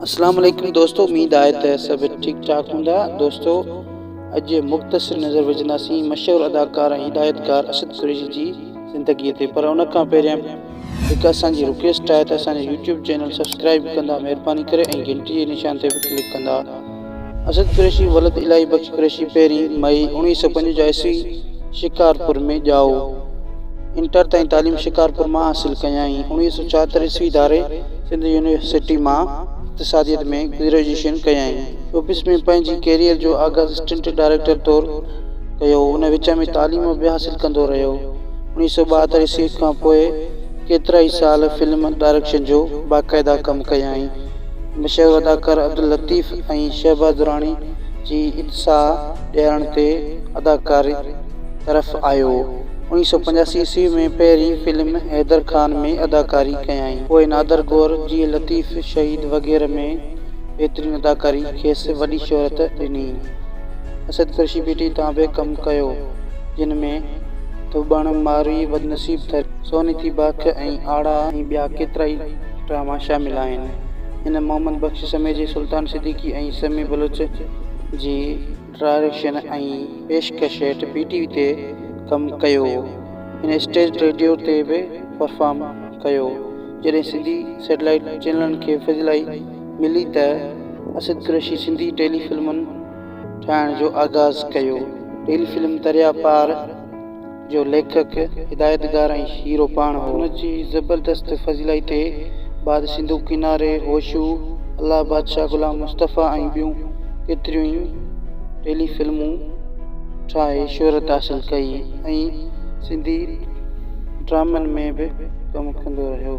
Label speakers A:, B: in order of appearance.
A: اسلام عليڪم دوستو اميد آهي ته سڀ ٺيڪ ٺاڪ هوندا دوستو اڄ مختصر نظر وجهنداسين مشهور اداڪار ۽ هدايتڪار اسد قريشي جي زندگي تي پر ان کان پهريان هڪ اسان جي رڪويسٽ آهي ته اسان جو يوٽيوب چينل سبسڪرائب ڪندا مهرباني ڪري ۽ گهنٽي جي نشان تي به ڪلڪ ڪندا اسد قريشي ولد الاهي بخش قريشي پهرين مئي 1955 عيسوي شڪارپور ۾ ڄائو. انٽر تائين تعليم شڪارپور مان حاصل ڪيائين. 1976 عيسوي ڌاري سنڌ يونيورسٽي مان اقتصاديات ۾ گريجوئيشن ڪيائين. شوبز ۾ پنهنجي ڪيريئر جو آغاز اسسٽنٽ ڊائريڪٽر طور ڪيو. ان وچ ۾ تعليم به حاصل ڪندو رهيو. 1972 عيسوي کان پوء ڪيترائي سال فلم ڊائريڪشن جو باقاعده ڪم ڪيائين. مشهور اداڪار عبداللطيف ۽ شهباز دراني جي اتساهه ڏيارڻ تي اداڪاري طرف آيو. 1985 عيسوي ۾ پهرين فلم حيدر خان ۾ اداڪاري ڪيائين. پوء نادر گوهر، جيئي لطيف، شهيد وغيره ۾ بهترين اداڪاري کيس وڏي شهرت ڏني. اسد قريشي پي ٽي تان به ڪم ڪيو، جن ۾ ڌوٻڻ، ماروي، بدنصيب ٿري، سوني ٿي باک ۽ آڙاهه ۽ ٻيا ڪيترائي ڊراما شامل آهن. هن محمد بخش سميجي، سلطان صديقي ۽ سميع بلوچ جي ڊائريڪشن ۽ پيشڪش هيٺ پي ٽي وي تي ڪم ڪيو. هن اسٽيج ريڊيو تي به پرفارم ڪيو. جڏهن سنڌي سيٽلائيٽ چينلن کي فضلائي ملي ته اسد قريشي سنڌي ٽيلي فلمن ٺاهڻ جو آغاز ڪيو. ٽيلي فلم درياء پار جو ليکڪ، هدايتڪار ۽ هيرو پاڻ هو. هن جي زبردست فضيلائي تي بعد سنڌو ڪناري، هوشو، الله بادشاهه غلام مصطفيٰ ۽ ٻيون ڪيتريون ئي ٽيلي فلمون ٺاهي شهرت حاصل ڪئي ۽ سنڌي ڊرامن ۾ به ڪم ڪندو رهيو.